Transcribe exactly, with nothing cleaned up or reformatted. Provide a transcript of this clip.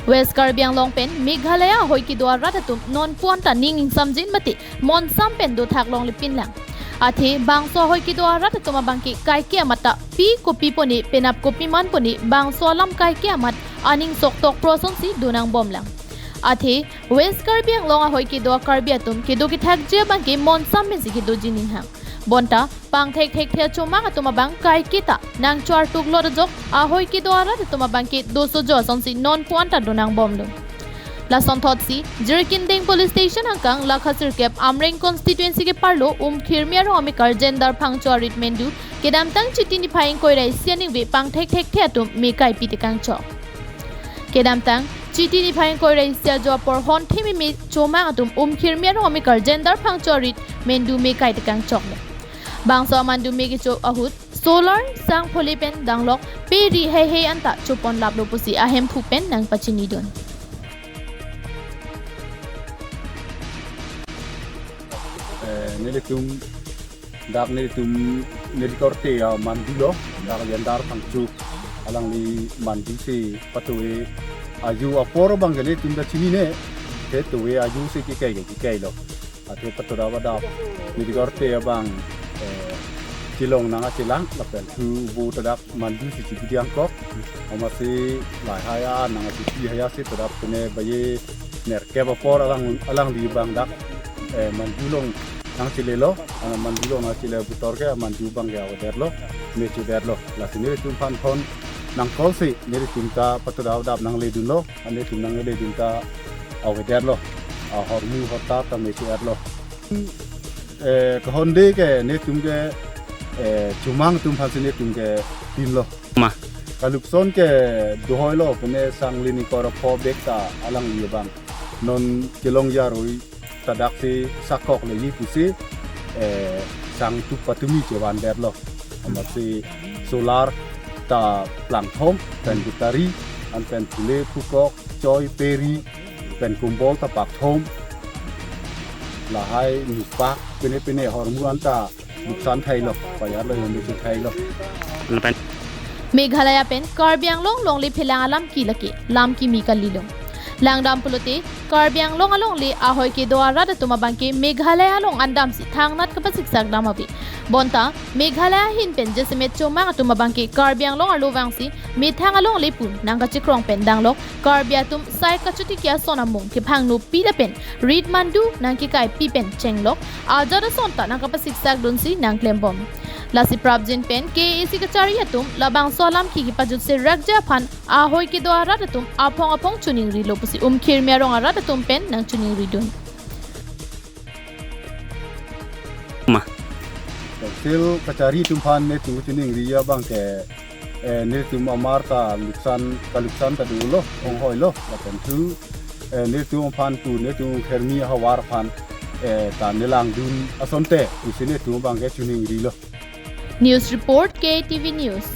West Karbi Anglong pen Meghalaya ahoi kedo arat atum nonpu anta ning ingsamjin mate monsam pen dothak longle pinlang. Athe bangso ahoi kedo arat atum abangke kaike amat ta pi kopi pone penap kopi man pone bangso alam kaike amat aning sok tok prosonsi donang bomlang. Athe West Karbi Anglong ahoi kedo Karbi atum kedo kethakji abangke monsam pensi kedoji ninghang. Bonta pangthek thekthe achomang atum abang kaike ta nangchar tuk lot ajok ahoi kedo arat atum abangke doso jo asonsi nonpu anta donang bomlo. Lasonthotsi Jirikinding Police Station angkang lakha sirkep Amreng constituency keparlo Umkhirmi arong amekar Jendar Phangcho arit Mendu kedamtang Chiti niphai ingkoi ra isi aningve pangthek thekthe atum me kaipi tekangchok. Kedamtang Chiti niphai ingkoi ra isi ajo apor hon thememe chomang atum Umkhirmi arong amekar Jendar Phangcho arit Mendu me kai tekangchoklo. Bangso amandu me kecho ahut solar, sang phole pen danglok, pe ri heihei anta chopon laplo pusi ahemphu pen nangpachinidun. Eh, nelitum dak nelitum neli korte amandu lo, dak Jendar Phangcho alangli mandu si patuwe aju apor abangke nelitum ta chinine, te tuwe aju si kekai ke kekai lo. Athe patu dap adap neli korte abang, eh, chelong nangkachelang lapen thu bo ta dak mandu si chibidi angkok. Amatsi lahai a nangkachipi haya si ta dak pine baye nerkep apor alang alangli abang dak, eh, mandu along nangchelelo, ah, mandu along nangchele butor ke mandu abangke avedetlo, me chodetlo. Lasi nelitum aphan phone nang call si nelitum ta patu dap adap nangledunlo. Nelitum nangledun ta avedetlo. Ahormu horta ta me cho-etlo. Eh, kehonde ke nelitum ke, eh, chomang atum aphansi nelitum ke pinlo. Ma. Kalukson ke dohoilo, pine sang lini kor apho bek ta alangli abang non kelong jaroi ta daksi sakok leji pusi, eh, sang tup patumi chevandetlo. Amatsi solar ta plangthom, pen battery, an pen phule phukok, choi, pe ri, pen kumbol ta pakthom. Lahai nupak pine pine ahormu anta luksan thailo, payarlo, yom bisu thailo. Lapen Meghalaya pen Karbi Anglong longle phelang alam ke lake lam kimi kalilo. Langdam pulote Karbi Anglong alongle ahoi kedo arat atum abangke Meghalaya along andamsi thangnat kapasiksak dam ave. Bonta Meghalaya ahin pen jasemet chomang atum abangke Karbi Anglong arlo vangsi methang alongle pu nangkachekrong pen danglok Karbi atum sai kachotiki ason amung kephangno pi lapen rit mandu nangkekaipi pen chenglok ajat ason ta nangkapasiksak dunsi nangklembom. Lasi prapjin pen K A A C kachari atum labangso alam ke kepajutse rakji aphan ahoi kedo arat atum aphong aphong choningrilo pusi Umkhirmi arong arat atum pen nangchoningridun. Ma. Council kachari atum aphan nelitum choningri abangke, eh, nelitum amar ta luksan, kaluksan ta dolo, onghoilo, lapen thu, eh, nelitum aphan pu, nelitum Umkhirmi ahavar aphan, eh, ta nelangdun asonte, pusi nelitum abangke choningrilo. News report, K T V News.